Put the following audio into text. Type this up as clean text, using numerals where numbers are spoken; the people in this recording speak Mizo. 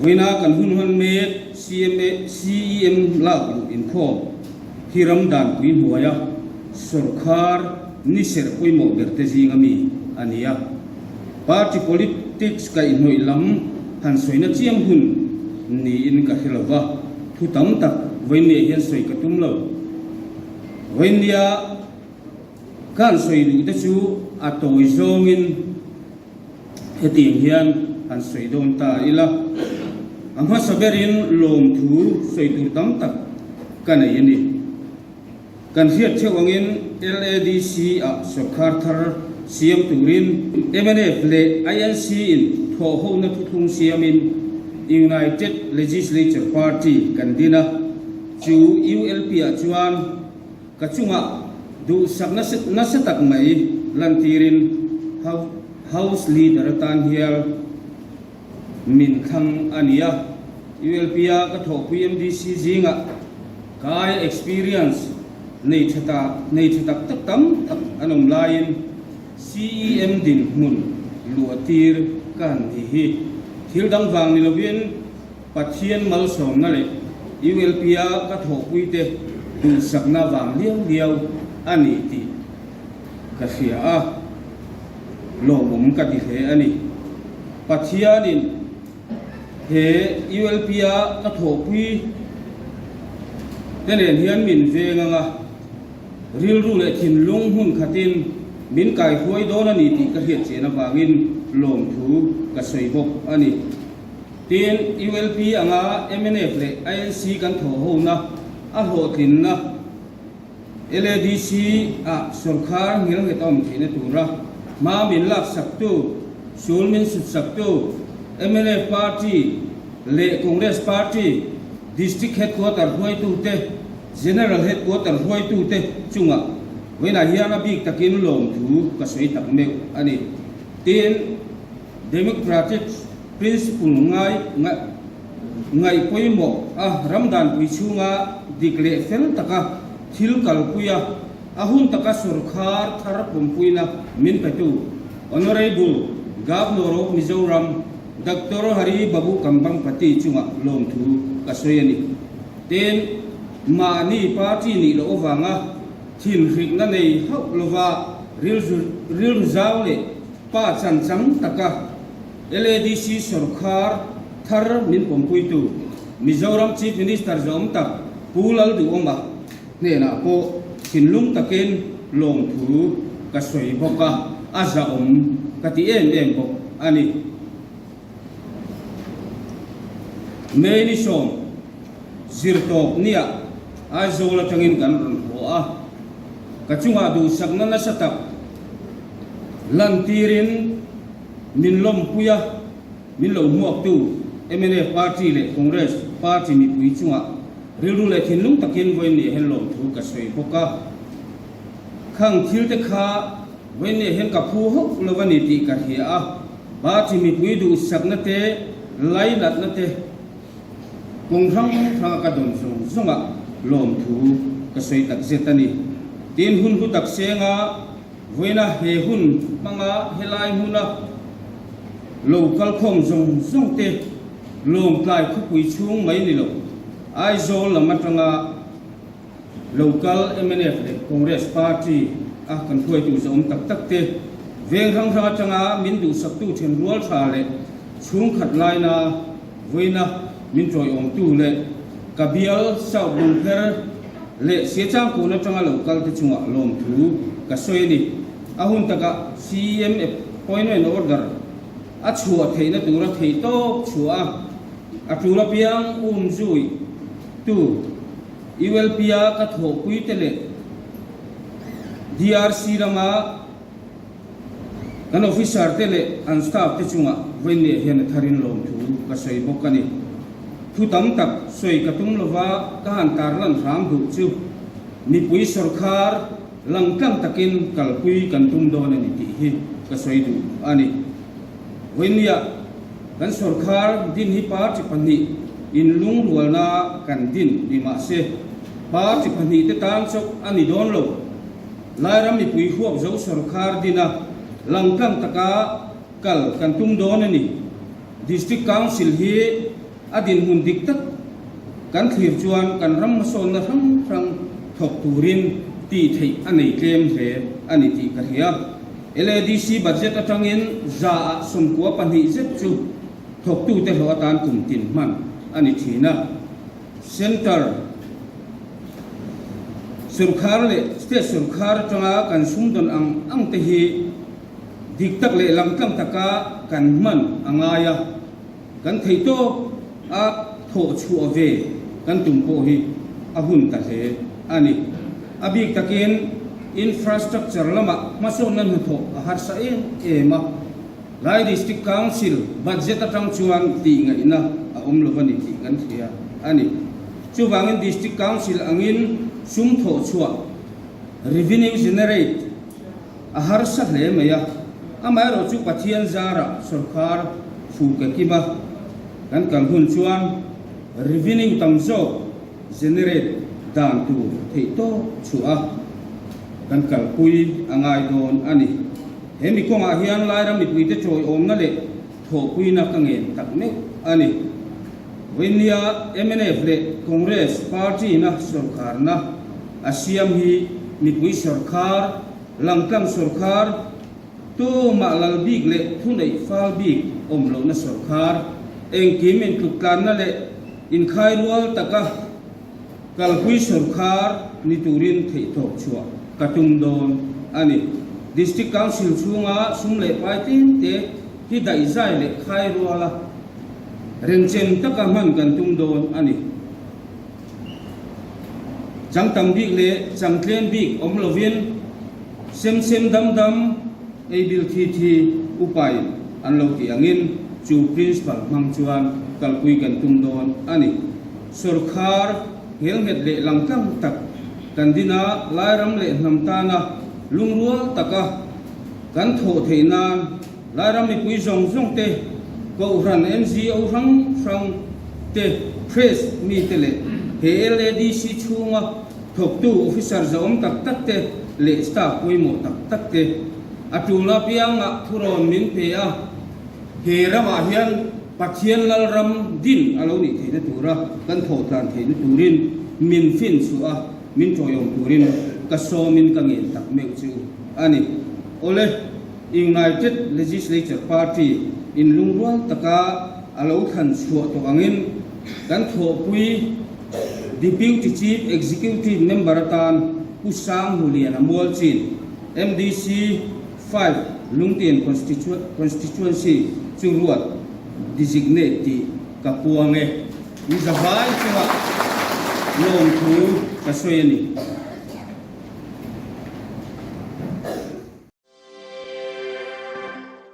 Vawiina kan hun hawn mek CMA, CEM lak luh inkhawm hi ram danpui hnuaia sawrkhar ni serh pawimawh berte zinga mi a ni a. Party politics kaihhnawih lam han sawina chiam hun niin ka hre lo va, thu tam tak vawiinniah hian sawi ka tum lo. Vawiinnia ka han sawi duh te chu a tawi zawngin, Hetiang hian han sawi dawn ta ila, a hmasa berin lawmthu sawi tur tam tak ka nei a ni. Kan hriat theuh angin LADC ah sawrkhar thar siam turin mnf leh INC in thawhhona thuthlung siamin United Legislature Party kan din a, chu ULP ah chuan Ka chungah duhsak nasa tak mai lantirin House Leader atan hial min thlang a ni a. ULP-a ka thawhpui MDC zingah ka aia experience nei tha ta nei tha tak tak tam tak an awm laiin CEM dinhmun luahtir ka han ni hi thil dang vang ni lovin Pathian malsawmna leh ULP-a ka thawhpuite duhsakna vang liau liau a ni tih ka hria a, lawmawm ka ti hle a ni. Pathianin he ULP-a ka thawhpui te nen hian min veng ang a, rilru leh thinlung hmun khatin min kaihruai dawn a ni tih ka hriat chian avangin lawmthu ka sawi bawk a ni. Tin, ULP anga mnf leh INC kan thawhhona a hlawhtlinna LADC ah sawrkhar nghilnghet a awm theihna tura hma min laksaktu, sul min sutsaktu mnf party leh Congress party District Headquarter hruaitute, General Headquarter hruaitute chungah vawiinah hian a bik takin lawmthu ka sawi tak meuh a ni. Tin, Democratic Principle ngai ngaih pawimawh a ram danpui chhunga dik leh fel taka thil kalpui a, a hun taka sawrkhar thar pawmpuina min petu Honourable Governor of Mizoram Doctor Hari Babu Kambhampati chungah lawmthu ka sawi a ni. Tin, mahni party nih loh avanga thinhrikna nei hauh lova rilru zau leh Pa chanchang taka LADC sawrkhar thar min pawmpuitu Mizoram Chief Minister zawm tak Pu Lalduhawma hnenah pawh thinlung takin lawmthu ka sawi bawk a, a zahawm ka ti em em bawk a ni. May ni sawm zirtawp niah Aizawl atangin kan rawn haw a, ka chungah duhsakna nasa tak Lantirin min lawmpui a, min lo hmuaktu mnf party leh Congress party mipui chungah rilru leh thinlung takin vawiin hian lawmthu ka sawi bawk a. Khang thil te kha vawiin hian ka phu hauh lo a ni tih ka hria a, party mipui duhsakna te, lainatna te kawng hrang hranga ka dawn zawng zawngah lawmthu ka sawi takzet a ni. Tin, hun hlu tak senga Vawiina he hun hmanga helai hmuna lo kalkhawm zawng zawng te Lawngtlai khawpui chhung mai ni lo, Aizawl lam atanga lo kal mnf leh Congress party a kan hruaitu zawm tak tak te, veng hrang hrang atanga min duhsaktu thenrual tha leh chhungkhat laina vawiina min tawiawmtu leh ka bial South Lungpher leh Siachangkawn atanga lo kal te chungah lawmthu ka sawi a ni. A hun takah CEM appointment order a chhuah theihna tura theih tawk chhuah a, a tul apiang um zui tu ULP-a ka thawhpui te leh DRC lama Kan officer te leh an staff te chungah vawiinniah hian a tharin lawmthu ka sawi bawk a ni. Thu tam tak sawi ka tum lova ka han tarlan hram duh chu mipui sawrkhar langtlang takin kalpui kan tum dawn a ni tih hi ka sawi duh a ni. Vawiinniah kan sawrkhar din hi party pahnih inlungrualna kan din ni mahse party pahnih te tan chauh a ni dawn lo. Lairam mipui huap zo sawrkhar dina langtlang taka kal kan tum dawn a ni. District Council hi A dinhmun dik tak kan thlir chuan kan ram hmasawnna hrang hrang thawk turin tih theih a nei tlem hle a ni tih ka hria. LADC budget atangin 92% zet chu thawktute hlawh atan kum tin hman a ni thin a. Centre sorkar leh state sorkar atanga kan sumdawn ang ang te hi dik tak leh langtlang taka kan hman a ngai a. Kan theih tawk a thawh chhuah ve kan tum pawh hi a hun ta hle a ni. A bik takin infrastructure lamah hmasawnna hnathawh a harsa em em a, Lai District Council budget atang chuan tih ngaihna a awm lo a ni tih kan hria a ni. Chuvangin District Council angin sum thawh chhuah, revenue generate, A harsa hle mai a, amaherawh chu Pathian zarah sawrkar fu ke kim a kan kal hun chuan revenue tam zawk generate dan tur theih tawp chhuah a kan kalpui a ngai dawn a ni. He mi kawngah hian Lairam mipuite chawiawmna leh thawhpuina ka ngen tak meuh a ni. Vawinia mnf leh Congress party-na sawrkarna a siam hi mipui sawrkhar, langtlang sawrkhar, tumah lal bik leh thuneih fal bik awm lohna sawrkhar, engkim intluktlanna leh inkhairual taka kalpui sawrkhar ni turin theihtawp chhuah ka tum dawn a ni. District Council chhunga sum leh pai tlemte hi daihzai leh khairuala Remchem taka hman kan tum dawn a ni. Chang tam bik leh chang tlem bik awm lovin sem sem dam dam, ei bil thi thi upai an lo tih angin chu principal hmang chuan kalpui kan tum dawn a ni. Sawrkhar nghelnghet leh langtlang tak kan din a, Lairam leh hnam tana lungrual taka kan thawh theih nan, Lairam mipui zawng zawng te, Kohhran NGO hrang hrang te, Press mi te leh he LADC chhunga thawktu officer zahawm tak tak te leh staff pawimawh tak tak te a tul apiangah thurawn min pe a, he ramah hian Pathian Lalram din a lo nih theihna tura kan thawhtlan theihna turin min fin chhuah a, min tawiawm turin ka sawmin ka ngen tak meuh chu a ni. Awle. United Legislature Party in lungrual taka a lo thlan chhuah tawh angin kan thawhpui Deputy Chief Executive Member atan Pu Sanghuliana Mualchin, MDC 5 Lungtian Constituency chu ruat designate tih ka puang e. Mi zavai chungah lawmthu ka sawi a ni.